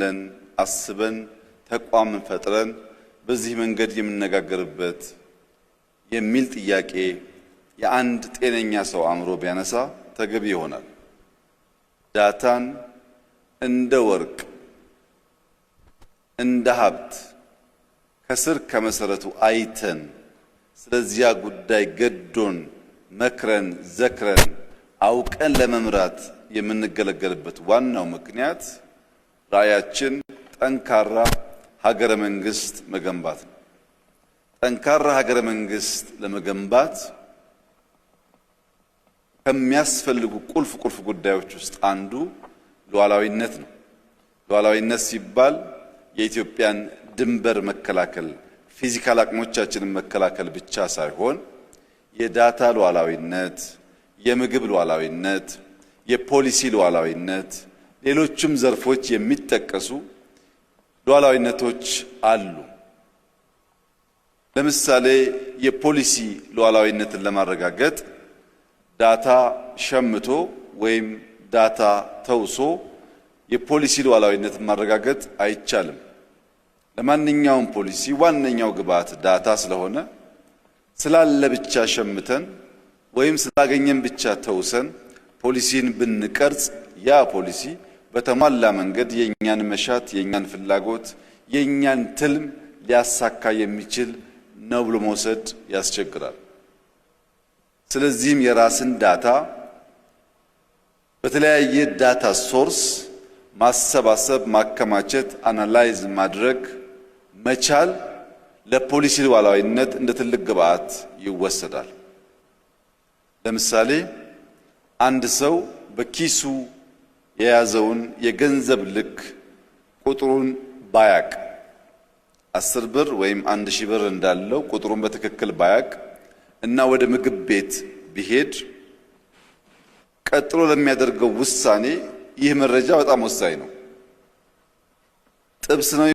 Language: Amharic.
ብለን አስበን ተቋም ፈጥረን በዚህ መንገድ የምነጋገርበት የሚል ጥያቄ የአንድ ጤነኛ ሰው አእምሮ ቢያነሳ ተገቢ ይሆናል። Data ን እንደ ወርቅ፣ እንደ ሀብት ከስር ከመሰረቱ አይተን፣ ስለዚያ ጉዳይ ገዶን መክረን ዘክረን አውቀን ለመምራት የምንገለገልበት ዋናው ምክንያት ራዕያችን ጠንካራ ሀገረ መንግስት መገንባት ነው። ጠንካራ ሀገረ መንግስት ለመገንባት ከሚያስፈልጉ ቁልፍ ቁልፍ ጉዳዮች ውስጥ አንዱ ሉዓላዊነት ነው። ሉዓላዊነት ሲባል የኢትዮጵያን ድንበር መከላከል፣ physical አቅሞቻችንን መከላከል ብቻ ሳይሆን የ data ሉዓላዊነት፣ የምግብ ሉዓላዊነት፣ የፖሊሲ ሉዓላዊነት፣ ሌሎችም ዘርፎች የሚጠቀሱ ሉዓላዊነቶች አሉ። ለምሳሌ የፖሊሲ ሉዓላዊነትን ለማረጋገጥ data ሸምቶ ወይም data ተውሶ የፖሊሲ ሉዓላዊነትን ማረጋገጥ አይቻልም። ለማንኛውም ፖሊሲ ዋነኛው ግብዓት data ስለሆነ ስላለ ብቻ ሸምተን ወይም ስላገኘን ብቻ ተውሰን ፖሊሲን ብንቀርጽ ያ ፖሊሲ በተሟላ መንገድ የእኛን መሻት፣ የእኛን ፍላጎት፣ የእኛን ትልም ሊያሳካ የሚችል ነው ብሎ መውሰድ ያስቸግራል። ስለዚህም የራስን data በተለያየ data source ማሰባሰብ፣ ማከማቸት፣ analyze ማድረግ መቻል ለፖሊሲ ሉዓላዊነት እንደ ትልቅ ግብዓት ይወሰዳል። ለምሳሌ አንድ ሰው በኪሱ የያዘውን የገንዘብ ልክ ቁጥሩን ባያቅ፣ 10 ብር ወይም 1,000 ብር እንዳለው ቁጥሩን በትክክል ባያቅ እና ወደ ምግብ ቤት ቢሄድ ቀጥሎ ለሚያደርገው ውሳኔ ይህ መረጃ በጣም ወሳኝ ነው። ጥብስ ነው።